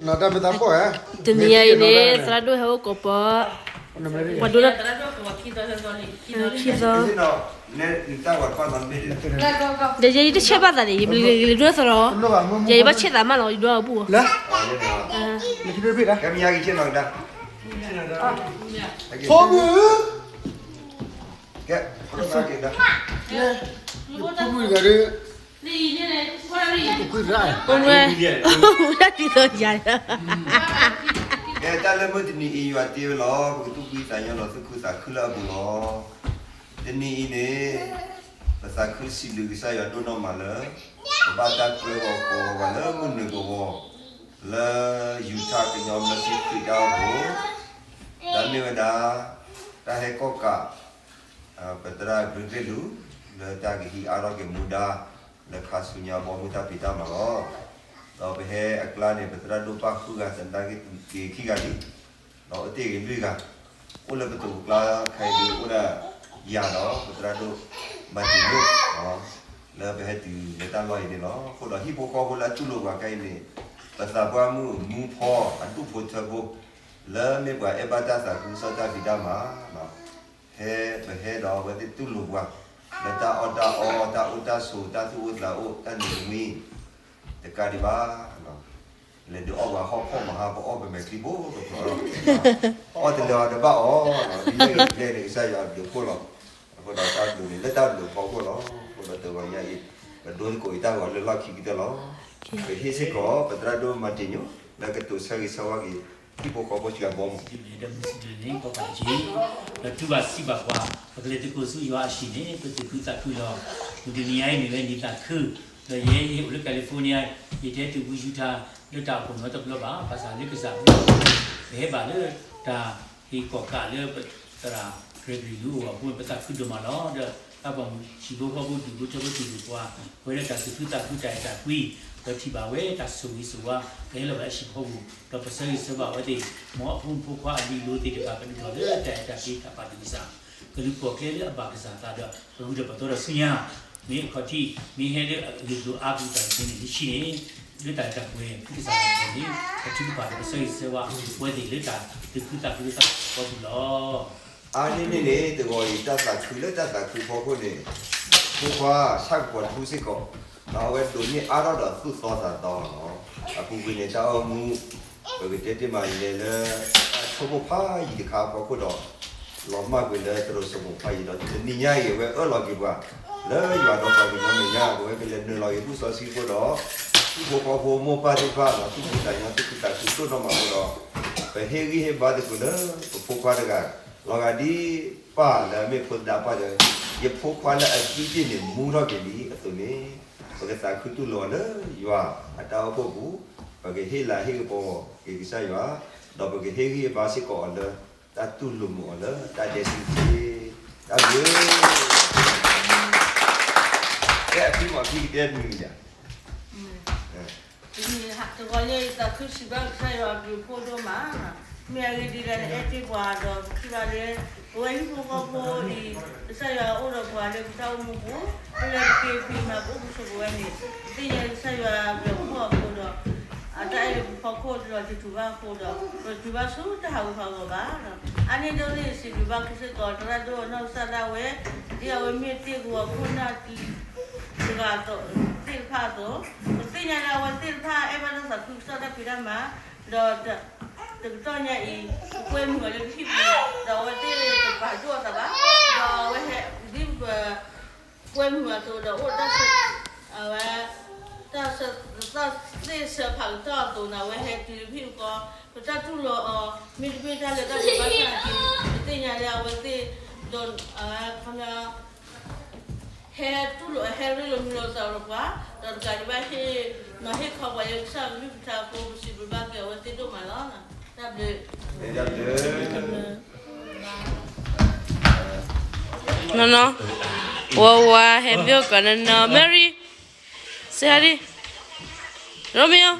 တၢ်မ့ၢ်တၢ်ဘီၣ်ဧါ, တနံၤအံၤန့ၣ် သရၣ်ဒိၣ်ဟဲအိၣ်ကိးပီ, ပှၤဒိၣ်, ခံသီ, ယဲယတဆဲးဘၣ်သးန့ၣ် ယဘျုးဂ့ၤလၢဒိၣ်သရီ, ယဲယဘၣ်ဆဲးသးမးလီၤ ယဒွဲၣ်အပူၤ, ဖိမုၣ်, ဖိမုၣ်တဂၤဒီး, တၢ်လၢမုၢ်တနံၤအံၤ ယွၤတ့ဝဲလီၤ, ပကသူၣ်ဖှံသးညီဒီးသူၣ်ခုသးခုလၢအပူၤလီၤ. တနံၤအံၤန့ၣ် ပသးခုစံးဘျုးကစၢ်ယွၤဒိၣ်နီၢ်မးလၢ ပဘၣ်တၢ်ကွဲဂီၤကိးဂၤလၢမုၢ်နုာ်ကဝီၤ လၢယူၤထၣ်ကညီဘျၢထံခရံာ်တၢ်အိၣ်ဖှိၣ်, ဒီးမ့ၢ်ဝဲဒၣ် တၢ်ဟဲကီၣ်ကး ပသရၣ် Gregory လူး လၢတၢ်ကဟံးအါထီၣ်က့ၤမူဒါ လၢခါဆူညါဘီမုၢ်တၢ်ဖံးတၢ်မၤလီၤ. ဒီးပဟဲအကျါန့ၣ် ပသရၣ်ဒိၣ်ပၢ်ဃုဂၤ သနာ်က့ က့ၤခံဂၤလံ, ဒီးအိၣ်တ့ၢ်ဂ့ၤလွံၢ်ဂၤ, အိၣ်လၢပသိးပကျါခဲအံၤဒုး အိၣ်ဒၣ်ယၤဒီး ပသရၣ်ဒိၣ် မၤတံၤဒိၣ် လၢပဟဲတုၤလၢတၢ်လီၢ်အံၤန့ၣ်လီၤ. အဃိဒီးဟံၣ်ဖိဃီဖိလၢအတူၢ်လိာ်ပှၤခဲအံၤန့ၣ် ပသးပှၢ်မုၣ်မူဖီအဒူၣ်ဖိထၢဖိ လၢမ့ၢ်ပှၤအဲၣ်ဘၣ်တၢ်သးခုကစီၣ်တၢ်ဖံးတၢ်မၤ ဟဲပဟဲဒီးအဝဲသ့ၣ်တူၢ်လိာ်ပှၤ လၢတၢ်အီၣ်တၢ်အီ တၢ်အိၣ်တၢ်ဆိး တၢ်သူၣ်အိၣ်သးအိၣ် တၢ်နံၤတမှံ တကးဒံးဘၣ်, လဲၤဒုးအီၣ်ပှၤဟီၣ်ဖီၣ်မဟါ ပအီၣ်ပမဲာ်ချံဘိတဖျိးလီၤ, အီၣ်တလၢအီၤတဘၣ်အီၤ, ဒ်လဲၣ်ဂ့ၤဒ်လဲၣ်န့ၣ် ကစၢ်ယွၤအဘျုးအဖှိၣ်လီၤ. အဃိဒီးတၢ်ဘျုးန့ၣ် လၢတၢ်ဘျုးဖီခိၣ်လီၤ. အဃိဒီးတဂီၤညါအံၤ ပဒိသကိးအံၤတၢ်ဂီၤလၢလီၢ်ခံကတၢၢ်လီၤ. ပဟ့ၣ်စ့ၢ်ကီး ပသရၣ်ဒိၣ်မၤတံၤညိ လၢကတိၤဆၢဂ့ၤဆၢဝါက့ၤ ဟံၣ်ဖိဃီဖိစှၤဘီမုၢ် ဒီးမုၢ်စံးဒုးန့ၣ် ကီၢ်ပၤတက့ၢ်, ဒီးထုကဖၣ်စံးဘၣ်ပှၤ ပကလဲၤသကိးဆူယွၤအဟံၣ်န့ၣ် ပသူၣ်ခုသးခုလီၤ. မုၢ်တနံၤညါအံၤမ့ၢ်ဝဲနံၣ်သးခု, ဒီးယဲယအိၣ်လၢ California, ယတဟဲတုၤဝံယူၤထၣ် လၢတၢ်အိၣ်ဖှိၣ်နီတဘျီဘၣ်, ဘၣ်ဆၣ်လၢကစၢ်အဘျုးအဖှိၣ်န့ၣ် ပဟဲဘၣ်လၢတၢ်ဟ့ၣ်ကီၣ်ကးလၢပသရၣ် Gregory လူးအအိၣ်အဃိ ပသးခုဒိၣ်မးလီၤ. ဒီးတၢ်ပိာ်မုၣ်ဟံၣ်ဖိဃီဖိဒူၣ်ဖိထၢဖိ တူၢ်လိာ်ပှၤ ပဝဲဒၣ်တၢ်သူၣ်ခုသးခုတၢ်အဲၣ်တၢ်ကွံ, ဒီးထံၣ်ဘၣ်ဝဲတၢ်ဆိၣ်ဂ့ၤဆိၣ်ဝါ ကဟဲလီၤဘၣ်လၢဟံၣ်ဖိပူၤ, ဒီးပဆၢဂ့ၤဆၢဝါအဝဲသ့ၣ်, မ်အဖိမုၣ်ဖိခွါအလုၢ်အလိၤသ့ၣ်တဖၣ် ကဒုးထီၣ်လၢတၢ်အဲၣ်တၢ်ကွံတၢ်ပာ်သူၣ်ကစၢ်, ကလူၤပိာ်ကျဲလၢအဘၣ်ကစၢ်အသးဒီး ကဂုာ်ထီၣ်ပသီဒီးဆူညါ, မ့ၢ်အခီၣ်ထံး မ့ၢ်ဟဲလၢအဂ့ၢ်အကျိၤအါပူၤတၢ်တခါန့ၣ် လၢခံန့ၣ် လၢတၢ်အဲၣ်တၢ်ကွံ ပကစၢ်အသးန့ၣ် ပထုကဖၣ်ဒီးပဆၢဂ့ၤဆၢဝါ ပဝဲသ့ၣ်လၢတၢ်သူၣ်ခုသးခုလၢတၢ်ဃီပူၤလီၤ. အါန့ၢ်န့ၣ်န့ၣ် တဂီၤအံၤ တၢ်သးခုလၢတၢ်သးခုဖီခိၣ်န့ၣ် ဖိခွါဆၣ်ကပီၤထူစ့ၢ်ကီး, ဒီးအဝဲဒိးန့ၢ်အါထီၣ်ဒီးသူၣ်သီသးသီလီၤ. အပူၤကွံာ်န့ၣ် တၢ်အိၣ်မူ ပကတဲတ့ၢ်မးလဲၤလၢ တၢ်ဆိကမိၣ်ဖးယံၤတခါအဖီခိၣ်ဒီး လီၤမၢ်ကွံာ်လၢတရိၤစိမိၤဖးယံၤဒီး တနံၤညါအံၤ အဝဲအၢၣ်လီၤက့ၤပှၤ လၢယွၤဒီးပှၤကညီမဲာ်ညါ ပဝဲကလဲၤနုာ်လီၤက့ၤ ဘူၣ်စီဆှံဖိဒီး ဟံၣ်ဖိဃီဖိမိၢ်ပၢ်သ့ၣ်တဖၣ်ဒီး သူၣ်ဖှံသးညီ သူၣ်ခုသးခုဒိၣ်နီၢ်မးအဃိဒီး ပဟ့ၣ်ဂံၢ်ဟ့ၣ်ဘါသကိးလၢ ပဖိခွါတဂၤ လီၤဂာ်ဒ်ပၢ်လၢအမ့ၢ်ဖိသဒါပၢ်ဒီး ယဖိခွါလၢအသံတ့ၢ်န့ၣ် မူထီၣ်က့ၤလံအသိးန့ၣ် ပကသးခုတူၢ်လိာ်အီၤလၢယွၤအတၢ်အိၣ်ဖှိၣ်ပူၤ, ပကဟ့ၣ်လၤဟ့ၣ်ကပီၤက့ၤကစၢ်ယွၤ, ဒီးပကဟ့ၣ်ဂံၢ်ဟ့ၣ်ဘါစ့ၢ်ကီးအီၤလၢ တၢ်တူၢ်လိာ်မုာ်အီၤလၢတၢ်ဒဲးစံးတက့ၢ်. တၢ်ဘျုး, ကဲအဖံမၤဖံကတဲတမံၤမံၤယၤ တဂီၤညါအံၤသးခုစံးဘျုးကစၢ်ယွၤအဘျုးအဖှိၣ်ဒိၣ်မး, မ့ၢ်အဂ့ၢ်ဒ်လဲၣ်န့ၣ် အဲၣ်တ့ၢ်ပှၤဒီးပထံၣ်ဘၣ်လၢ ပဝဲဟံၣ်ဖိဃီဖိအံၤ ကစၢ်ယွၤအိၣ်ဒီးပှၤလၢပတၢ်အိၣ်မူပူၤ, ပလဲၤတက့ၤဖံးမၤပအိၣ်ပဆိးပဝဲန့ၣ် ပသ့ၣ်ညါကစၢ်ယွၤအဘျုးအဖှိၣ်အဃိဒီး အတၢ်အဲၣ်လၢပဖီခိၣ်ဒီးတတုၤဘၣ်အဃိဒီး ပတတုၤဘၣ်ဆူတၢ်ဟးဂူာ်ဟးဂီၤဘၣ်. အါန့ၢ်ဒိၣ်န့ၣ်စံးဘျုးဘၣ်ကစၢ်ကီး သရၣ်ဒိၣ်အနီၢ်ကစၢ်ဒၣ်ဝဲ ဒ်အဝဲမ့ၢ်တ့ၢ်ကဝီၤခိၣ်နၢ် တဂၤသ့ၣ်တဖၣ်အသိး, ပသ့ၣ်ညါလၢအဝဲသ့ၣ်တဖၣ်အဲၣ်ဘၣ်တၢ်သးခုကစီၣ်တၢ်ဖံးတၢ်မၤ, ဒီးတကတီၢ်ညါအံၤ ပကွဲမုာ်အီၤလၢပဟံၣ်ပူၤ, ဒီးအဝဲသ့ၣ်တပာ်ဒိၣ်အသးဘၣ်, ဒီးအဝဲဟဲဒ်ပ ကွဲမုာ်အသိးဒီးအိၣ်တၢ်ဆၢ, အဝဲ တၢ်သးသ့ၣ်ဆၢဖးကတီၢ်အသိးန့ၣ် အဝဲဟဲတုၤလၢပဟံၣ်ဃီ, ပတၢ်တူၢ်လိာ်အီၤ မ့တမ့ၢ်တၢ်လၢတၢ်ဘျုးဘၣ်ဆၣ်နာ်က့ ပသ့ၣ်ညါလၢအဝဲသ့ၣ်ဒီး ခီပညီ ဟဲတူၢ်လိာ် ဟဲရ့လိာ်မုာ်လိာ်သးဒီးပှၤ, ဒီးတကးဒံးဘၣ်ဟ့ၣ်နီၤဟ့ၣ်ခီပှၤလၢကစၢ်အကလုၢ်ကထါအဃိ ပစံးဘျုးဘၣ်က့ၤအဝဲသ့ၣ်ဒိၣ်မးလီၤ. တၢ်ဘျုး နီၢ်နီၢ်, ဝါဝါ ဟဲမ့ၢ်အိၣ်ကီးနီၢ်နီၢ် Mary, say hi, Romeo,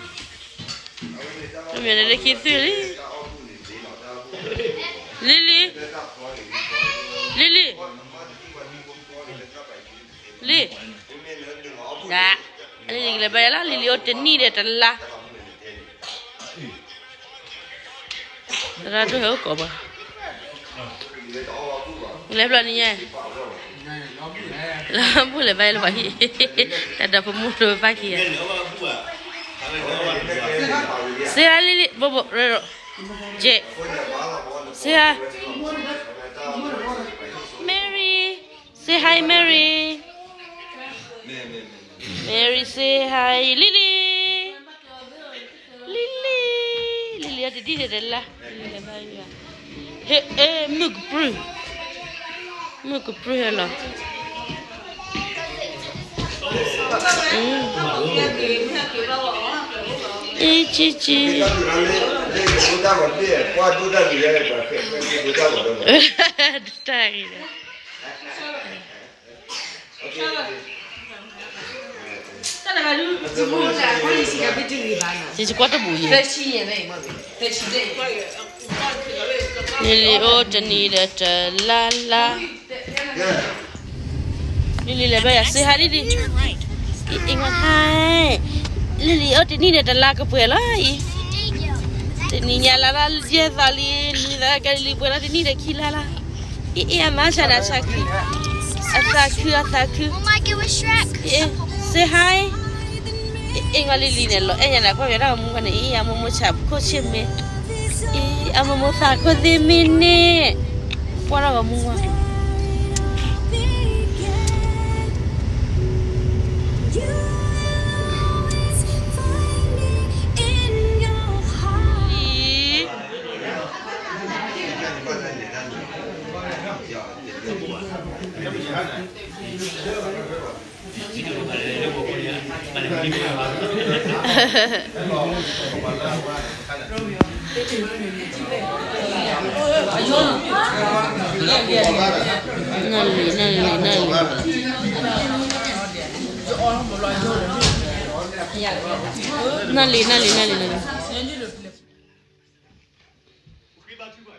Romeo န့ၣ်လၢခံသွံၣ်လံ, Lily, Lily, Lily, ဒၣ်, Lily ကလဲၤဘၣ်ယၤလီၤ, Lily အိၣ်တနံၣ်ဒီးတလါ. သရၣ်ဒိၣ်ဟဲအိၣ်ကိးပှၤ, လဲၤဘျီနံၤညါ, လၢဘူၣ်လဲၤဘၣ်လၢပှၤဟံၣ်, တၢ်ဒီးဖိမုၣ်ဒိၣ်ဘၣ်ခံဂၤ, စ့ဟါလံလံ ဘိဘိ ရရ, ကဲ, စ့ဟါ, Mary, say hi Mary, Mary say hi, Lily. လံလံ, လံလံအတဒံၣ်ဒဲးတလါ, ဟဲ, အဲ, မုၢ်ကပြုၢ်, မုၢ်ကပြုၢ်ဟဲလီၤ, အ့ၣ်, ကံကံ, တၢ်ဂ့ၤဒီး ယကွၢ်တဘူၤယဲ, လံလံအိၣ်တနံၤဒီးတလါလါ, လံလံလဲၤဘၣ်ယၤ စ့ဟါ လံလံ, အ့ၣ်, လံလံအိၣ်တနံၤဒီးတလါကပှဲၤလီၤအံၤ, တနံၤညါလါလါယဲၢ်သီလံ, နွံသီကဲလံ ပှဲၤလီၤတနံၤဒီးခံလါလါ, အ့ၣ် အမါဆါနၤဆါခု, အသးခုအသးခု, အ့ၣ်, say hi, အ့ၣ် လံလံန့ၣ် လီၤအဲၣ်ညါနၤ ကွၢ်ဝဲဒၣ်မူဝဲန့ၣ် အ့ၣ် အမိၢ်မိၢ်ဆးခိၣ်ဆ့ၣ်မ့ၢ်, အ့ၣ် အမိၢ်မိၢ်သးခိၣ်သ့ၣ်မ့ၢ်န့ၣ်, ကွၢ်ထီၣ်ဂီၤမူဝဲ နလံ, နလံ, နလံ, နလံ, နလံ, နလံ, နလံ. ပဃ့ဘါထုကဖၣ်,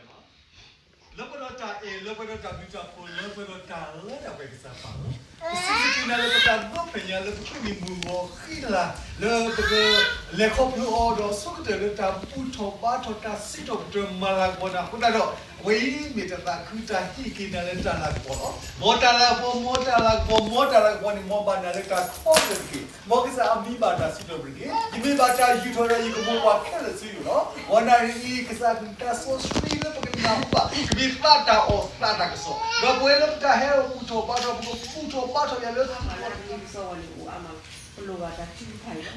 လၢပှဲၤဒီးတၢ်အဲၣ်, လၢပှဲၤဒီးတၢ်ဘျုးတၢ်ဖှိၣ်, လၢပှဲၤဒီးတၢ်လၢတၢ်ပှဲၤကစၢ်ပၢ်လီၤ. ပစံးဘျုးက့ၤနၤလၢပတၢ်ဒီဖျၢၣ်ညါ လၢပကမံမုာ်ဂီၤဃံလၤ, လၢပကလဲၤခီဖျိအီၤဒီး ဆိကတၢၢ်လၢတၢ်ဘူၣ်ထီၣ်ဘါထီၣ် တၢ်စံးထီၣ်ပတြၢၤမၤလၤကပီၤနၤအဃိသတးဒီး, အဝဲအံၤမ့ၢ်တၢ်သးခုတၢ်ဟ့ၣ်က့ၤနၤလၢတၢ်လၤကပီၤလီၤ. မ်တၢ်လၤကပီၤ, မ်တၢ်လၤကပီၤ, မ်တၢ်လၤကပီၤန့ၣ် မ်ဘၣ်နၤလၢတၢ်ခီကတၢၢ်တက့ၢ်. မ်ကစၢ်အမံၤဘၣ်တၢ်စံးထီၣ်ပတြၢၤတက့ၢ်. ယမ့ၢ်ဘၣ်တၢ်ယူာ်ထီၣ်ဒီး ယကမိၢ်ပှၢ်ခဲလၢာ်ဆူယအိၣ်လီၤ. ဝံၤနၣ်ရံၣ်အံၤ ကစၢ်တၢ်စီဆှံလၢပကနၢ်ဟူဘၣ် ကမ့ၢ်သးတၢ်အီၣ်သးတၢ်ကစီၣ်, ဒီးပဝဲလၢပတၢ်ဟဲဘူၣ်ထီၣ်ဘါထီၣ် ပကဘူၣ်ထီၣ်ဘါထီၣ်ယၤလၢ ပလိၣ်ဘၣ်တၢ်ထုကဖၣ်အံၤလီၤ.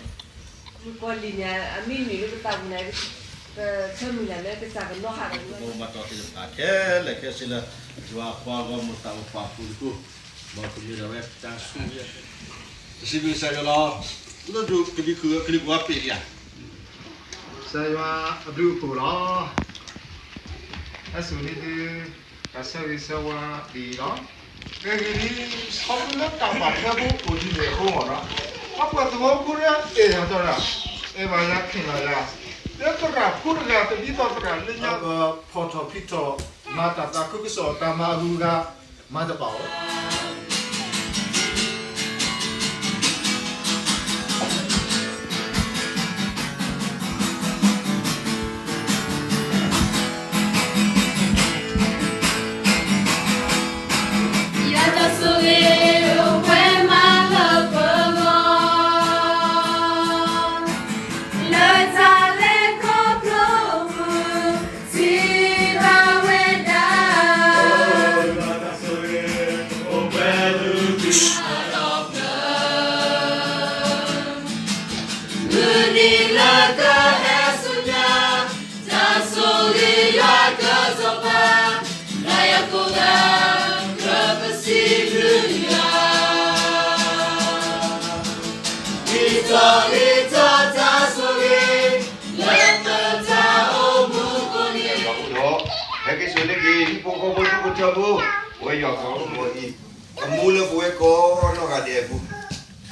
မုၣ်ကီၤလံၢ်န့ၣ် အမ့ၢ်မ့ၢ်လၢပသးပူၤန့ၣ် ပဆၢမုၢ်လၢ်လၢကစၢ်ကနီၣ်ဃာ်ဒီး ပဘၣ်မၤတီၢ်သ့ၣ်တဖၣ်ခဲလၢာ်ခဲဆ့လၢ ယွၤအပှၤဂီၢ်မုၢ်သးအိၣ်ပာ်ဖှိၣ်သကိး, မ်ကမ့ၢ်ဒၣ်ဝဲတၢ်ဆူၣ် တစံးဘျုးကစၢ်ယွၤလီၤ. လၢဒိၣ်ကဘံးခုၣ်ကလံၤကွၢ်ပ့ၢ်လံဧါ, ကစၢ်ယွၤအဘျုးအဖှိၣ်လီၤ. ဟဲစိာ်န့ၢ်သု တၢ်ဆၢဂ့ၤဆၢဝါဒ်အံၤလီၤ. ကဲဂ့ၤလံ, ခီဖျိလၢတၢ်ဘၣ်ထွဲဖိအိၣ်ဒ်န့ၣ်အဃိမ့ၢ်နီၤ, ပှၤသဝီဖိလၢအဲၣ်ယၤတၢ်, အဲၣ်ဘၣ်ယၤ ခ့ၣ်လီၤယၤ, လၢသရၣ်ဖိတဂၤ တဒ်သိးသရၣ်လၢညါ ပဖီၣ်ထီၣ်ဖံးထီၣ် မၤတၢ်သးခုကစီၣ် တၢ်မၤအဂုၤအဂၤ မၤတဘၣ်အီၤ ယတဆိၣ်ဂ့ၤအိၣ်ပှဲၤမးလၢပဂီၢ်, လၢတၢ်လဲၤခီဖျိပူၤ စံးဘၣ်ဝဲဒၣ်, မုၢ်နံၤလၢကဟဲဆူညါ တၢ်ဆိၣ်ဂ့ၤယွၤကစီၤပၤ, လၢယကိးဂၤ ကြၢးပစံးဘျုးယွၤ, ဒ်သိးဒ်သိးတၢ်ဆိၣ်ဂ့ၤ လၢပတၢ်အိၣ်မူအပူၤန့ၣ်, ဒီးဟဲက့ၤဆိၣ်န့ၢ်က့ၤ ဟံၣ်ဖိဃီဖိ ဒူၣ်ဖိထၢဖိ, ပဝဲယွၤကီၢ်ဖိအံၤ အမူလၢပဝဲကိးနီၢ်ဂၤဒဲးအပူၤ,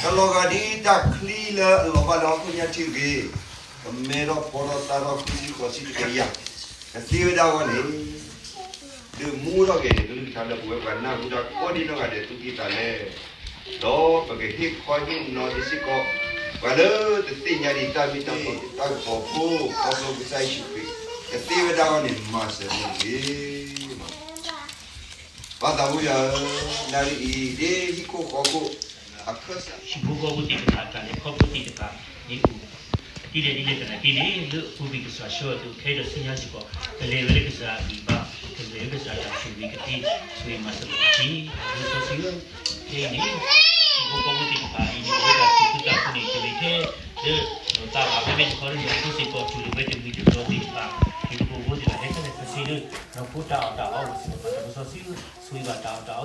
တၢ်လီၤဂာ်ဒ်တၢ်ချံလၢအလီၤဘၣ်လၢဟီၣ်ခိၣ်ညါထံတဂ့ၤ, ကမဲထီၣ်ဖီထီၣ်သၣ်ထီၣ် ဃုဆံဃိးဆံတကယၤ, ကသ့ဝဲဒၣ်အဂီၢ်န့ၣ်, ဒုးမူထီၣ်က့ၤန့ၣ် ကလုၢ်ကထါလၢပဝဲပှၤနၢ်ဟူတၢ်ကိးဒံနီၢ်ဂၤဒဲးသူၣ်ကံၢ်သးလဲ, ဒီးပကဟ့ၣ်ခီဟ့ၣ်နီၤဒံးစ့ၢ်ကီး ပှၤလၢတသ့ၣ်ညါဒံးတၢ်မ့ၢ်တၢ်တီန့ၣ် တၢ်ကပီၤဖိ ခီဖျိကစၢ်ယ့ၣ်ၡူးခရံာ် ကသ့ဝဲဒၣ်အီၤန့ၣ် မၤစၢၤန့ၣ်တက့ၢ်. ပၢ်သးဝံယွၤဧၢ, နၣ်ရံၣ်အံၤ ဒ်ဟံၣ်ခိၣ်ဃီခိၣ် အခၢၣ်စး ဟံၣ်ဖိဃီဖိသ့ၣ်တဖၣ် တၢ်လဲၤခီဖျိသ့ၣ်တဖၣ် မ့ၢ်အိၣ် ဒ်လဲၣ်ဒ်လဲၣ်သနာ်က့န့ၣ် လၢအပူၤကွံာ်ကစၢ်ဆှၢအီၤအသိး ခဲအံၤဒီးဆူညါစ့ၢ်ကီး ကလဲၤဝဲလၢကစၢ်အဂံၢ်ဘါ, ကလဲၤဝဲကစၢ်တၢ်ဆိၣ်ဂ့ၤကသ့ ဆိၣ်ဂ့ၤမၤစၢၤဘၣ်တက့ၢ်. လၢစီဆှံဧၢ, ခဲအံၤန့ၣ် ဟံၣ်ဖိဃီဖိသ့ၣ်တဖၣ်အံၤန့ၣ် အဝဲဒၣ်သူၣ်ခုသးခုန့ၣ် ကမ့ၢ်ထဲလၢ ဒီးသးဘၣ်ဝဲမ့ၢ်တခီလၢ နီၢ်ခိစ့ၢ်ကီး တူၢ်လိာ်ဝဲတမှံၤတဘျီသ့ၣ်တဖၣ် ဟံၣ်ဖိဃီဖိသ့ၣ်တဖၣ် ဟဲခဲလၢာ်ခဲဆ့လၢ နီၢ်ခိတၢ်အီၣ်တၢ်အီအိၣ်စ့ၢ်ကီး ပၢ်သးစီဆှံဧၢ, ဆိၣ်ဂ့ၤဘၣ်တၢ်အီၣ်တၢ်အီသ့ၣ်တဖၣ် ကအီၣ်န့ၣ်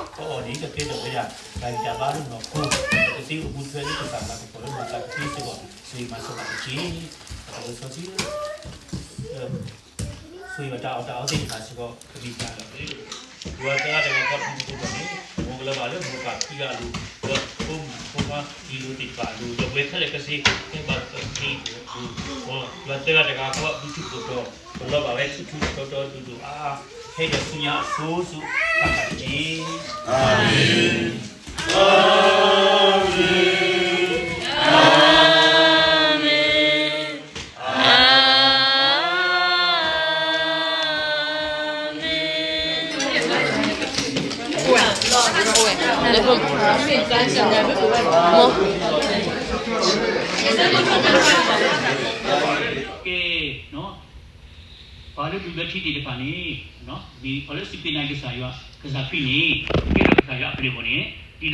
ကကဲထီၣ်ဝဲဒၣ် တၢ်ဂံၢ်တၢ်ဘါလၢနီၢ်ခိ, ကသ့အိၣ်မူထွဲလၢကစၢ်လၤကပီၤလၢနီၢ်သးကသ့စ့ၢ်ကီး ဆိၣ်ဂ့ၤမၤစၢၤဘၣ်တက့ၢ်. ပၢ်သးစီဆှံဧၢ ဆိၣ်ဂ့ၤဘၣ်တၢ်အီၣ်တၢ်အီသ့ၣ်တဖၣ်စ့ၢ်ကီး ကမ့ၢ်တၢ်လီၤ. ယွၤသၢဂၤတဂၤဃီ ဖုၣ်ဖုၣ်ဖိၣ်ဖိၣ်န့ၣ် မ်ကလၢဘၣ်လၢမိၢ်ပၢ်ခံဂၤအလိၤ, ဒီးဖိမုၣ်ဖိခွါအလိၤသ့ၣ်တဖၣ်အလိၤ, ဒီးပဝဲခဲလၢာ်ခဲဆ့ ဟဲဘၣ်သ့ၣ်တဖၣ်အလိၤ, ယွၤသၢဂၤတဂၤဃီ ဘုထူၣ်ဖှိၣ်တီၤ, ကလီၤဘၣ်ဝဲဆူထူၣ်ထီတီၤဒိၣ်ဒိၣ်အါအါ, ဟဲဒီးဆူညါအစိၤစိၤတၢ်တက့ၢ်. အၤမ့ၣ်, အၤမ့ၣ်, အၤမ့ၣ်. ကဲ, ပှၤလၢဒူၣ်လၢထံသ့ၣ်တဖၣ်န့ၣ်, မ့ၢ်ပှၤလၢစူၢ်က့ၤနာ်က့ၤကစၢ်ယွၤ, ကစၢ်ခရံာ်န့ၣ် ကဲထီၣ်ကစၢ်ယွၤအပျဲၢ်အဘီၣ်န့ၣ်, ဒ်သိး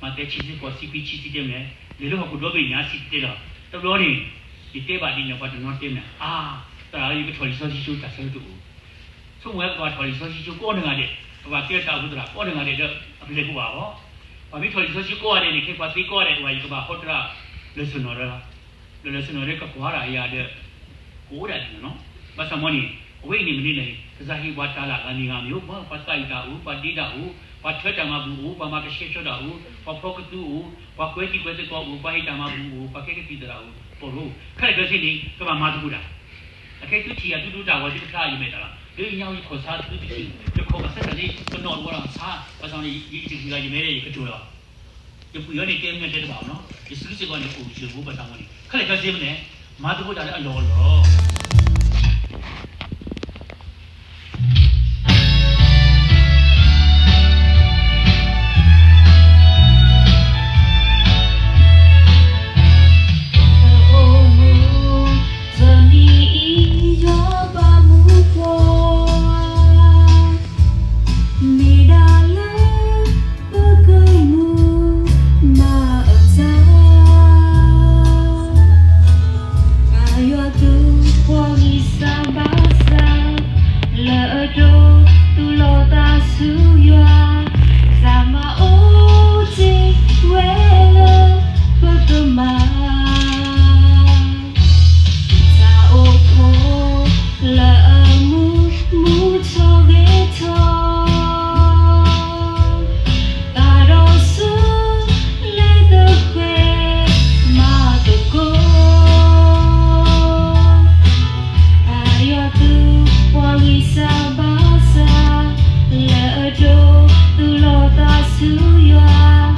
မးသဲ ခံဆံဃိး ဆံခွံ ဆံဆံတဲမ့ၢ်, လဲၤလၢဟီၣ်ခိၣ်ဒီဘ့ၣ်ညါ ဆံတတဲလီၤ. တဘျီန့ၣ် ယတဲဘၣ်ဒ်န့ၣ် ပှၤတနီၤတဲမ့ၢ်, အါ, သရၣ်ဧၢ ယကထီၣ်လံာ်စီဆှံကၠိ တၢ်ဆၢကတီၢ်တအိၣ်. ဆိကမိၣ်ဝဲ ပကဘၣ်ထီၣ်လံာ်စီဆှံကၠိကိးနဂၤဒဲး, ပဘၣ်ကဲတၢ်အိၣ်ဖှိၣ်သရၣ်ကိးနဂၤဒဲးဒီး အပျဲၢ်ကဘၣ်အီၤ, ပှၤမ့ၢ်ထီၣ်လံာ်စီဆှံကိးဂၤဒဲးန့ၣ် ခဲပှၤသ့ကိးဂၤဒဲး ပှၤယကဘၣ်ဟီတရၣ် လၢာ်ဆၢၣ်နီၤဒီး လၢာ်ဆၢၣ်နီၤဒီး ကကွၢ်တၢ်အံၤဒီး ကအိၣ်ဒၣ်ဒ်န့ၣ်လီၤ. ဘၣ်ဆၣ်မ်န့ၣ် အဝဲအံၤန့ၣ်မနုၤလဲၣ်, ကစၢ်ဟ့ၣ်ပှၤတၢ်လၢအဂၤမ့ၢ်ဂၤမ့ၢ်အိၣ်, ပှၤသးအံၤတၢ်အိၣ်, ပှၤဒ့တၢ်အိၣ်, ပှၤထၢတၢ်မၤဘူၣ်အိၣ်, ပှၤမၤကဆှဲကဆှီတၢ်အိၣ်, ပှၤဖီကသူအိၣ်, ပှၤကွဲးသံကွဲးသကိးအိၣ်, ပှၤဟ့ၣ်တၢ်မၤဘူၣ်အိၣ်, ပှၤကဲကသံၣ်သရၣ်အိၣ်, ပှၤအိၣ်, ခဲလၢာ်ခဲဆ့န့ၣ် ကဘၣ်မၤသကိးတၢ် အခဲသုထံၣ်ယၤသုဒိတၢ်ဂီၤသုတဖျါယမဲာ်တၢ်လီၤ. လၢယညါယခီၣ်ဆါသုတထံၣ်, ယခီၣ်ဘၣ်ဆၣ်တၢ်လၢကနီၤတဝီလီၤဆါ, ဘၣ်ဆၣ်န့ၣ် ယတထံၣ်ဘၣ်ယမဲာ်ဒီးယကတိၤလီၤ. ယပှ့ၤအီၤန့ၣ်တဲမ့ၢ်တဲတဘၣ်အီၤနီၤ, ယစုစ့ၢ်ကီးန့ၣ် အိၣ်ယိၤဘိဘၣ်ဆၣ်မ်န့ၣ် ခဲလၢာ်ခဲဆ့မ့ၢ်လဲၣ်, မၤသကိးတၢ်လၢအလီၢ်အလီၢ် တနံၤအံၤယွၤဘၣ်မူခိၣ်, မ့ၢ်ဒၣ်လၢပကမူမၤအတၢ်, ဘၣ်ယွၤသူပှၤဂံၢ်စၢ်ဘါစၢ်, လၢအဒိးသူၣ်လီၤသးဆူယွၤ, တၢ်မၤအိၣ်တ့ၢ်ဝဲလၢပကမၤ တၢ်အိၣ်ဖှိၣ်လၢအမူမူထီၣ်ဂဲၤထီၣ်, ဘၣ်ဒီးဆူလ့သဃဲၤမၤသကိး, ဘၣ်ယွၤသူပှၤဂံၢ်စၢ်ဘါစၢ်, လၢအဒိးသူၣ်လီၤသးဆူယွၤ,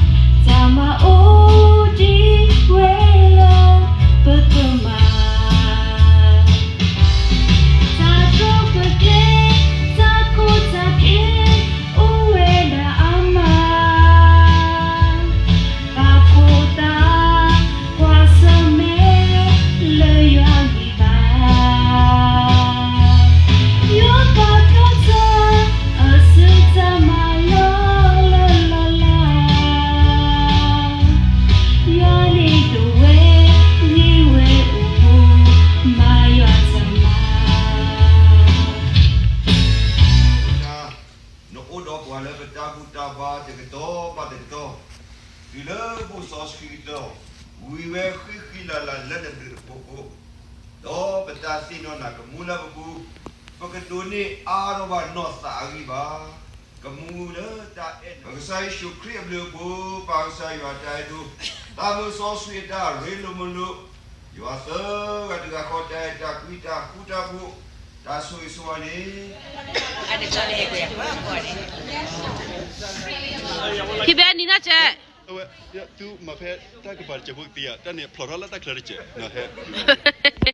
တၢ်မၤအိၣ်တ့ၢ်ဝဲလၢပကမၤ တၢ်ကီတၢ်ခဲ, တၢ်ကီတၢ်ခဲ, အိၣ်ဝဲဒၣ်အါမး, ပာ်ဖှိၣ်သးကွၢ်ဆၢၣ်မဲာ်လၢယွၤဂံၢ်ဘါ, ယွၤပာ်ဖျါထီၣ် အစုတၢ်မၤလီၤလၢလီၤလး, ယွၤန့ၣ်ဒိးဝဲဂ့ၤဝဲအိၣ်, မၤယွၤတၢ်မၤ နအိၣ်ဒီးပှၤလၢပတၢ်ဘူၣ်တၢ်ဘါတကတီၢ်ဘၣ်တကတီၢ်, တုၤလၢဘူၣ်စီဆှံကတၢၢ်, ဝံၤဝဲဃံဃံလၤလၤလၢနဘျုးနဖှိၣ်အဃိ, ဒီးပတၢ်သ့ၣ်နီၣ်နၤကမူလၢပပူၤ, ပကဒိးန့ၢ်အါထီၣ်ဘၣ်နီၢ်သးအဂံၢ်ဘါ, ကမူလၢတၢ်အဲၣ်နၤ, ပကစၢ်ယ့ၣ်ၡူးခရံာ်အဘျုးအဖှိၣ်, ပၢ်ကစၢ်ယွၤအတၢ်အဲၣ်ဒိၣ်, သးမုၢ်စီဆှံအတၢ်ရ့လိာ်မုာ်လိာ်, ယွၤသၢဂၤတဂၤဃီတၢ်အဲၣ်တၢ်ကွံတၢ်ဃူတၢ်ဖိး, တၢ်ဆိၣ်ဂ့ၤဆိၣ်ဝါန့ၣ် ဟံၣ်ဘဲနံၤနီၢ်ကဲး အဝဲ သုမၤဖဲတၢ်ကပၤတစဲးဖိကသ့ဧါ, တၢ်န့ၣ်ဖျိးထီၣ်လၢတၢ်ချၢတစဲး, ဟဲ